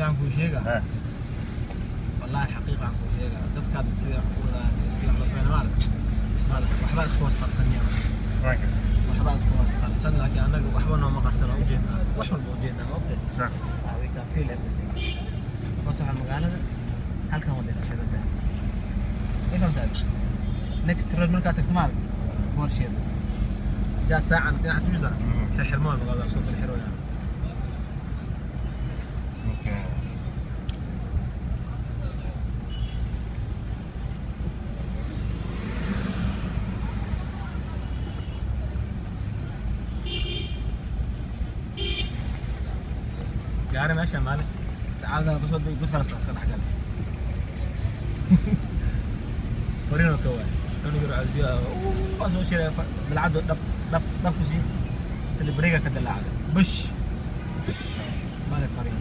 Laakiin aan kuu sheegaa. Wallaahi xaqiiqa aan kuu sheegaa, dadka hadda sida wax u wadaan iyo sida wax loo sameeyo maaragta isma laha, waxbaa isku hoos qarsan yahay, waxbaa isku hoos qarsan, laakiin annaga waxba nooma qarsan, waa ujeednaa, wax walba ujeednaa, ma ogtahay? Sax. We can feel everything because waxaa magaalada halkan wadayna shidanta, ma fahamtaad? Next road markaa tagto maaragta boolsheeda jaa saacan dhinacaas ma jirtaa, xirxirmo magaalada soo kala xirooyaa. Okay. Gaari meesha maalin tacaalana kusoo degay, god kala iska dhex galay, farino ka waay cunug yar casiyo waa soo shiray bilcadu dhab dhab dhab ku sii silibriga ka dilaacday bush male farin.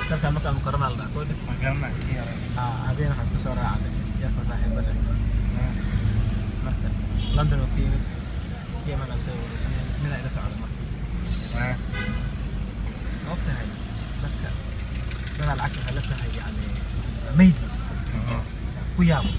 Dalka Maka Mukarrama la dhahaa koodhe. Ma garanay kii yara. Haa, habeen waxaan isku soo raacday yarka saaxiibada, marka London oo ka yimid kiimana soo wareejiyay midaa ila socda marka. Ma og tahay dadka dadaa lacagta waxay la tahay yani amazing ku yaabo.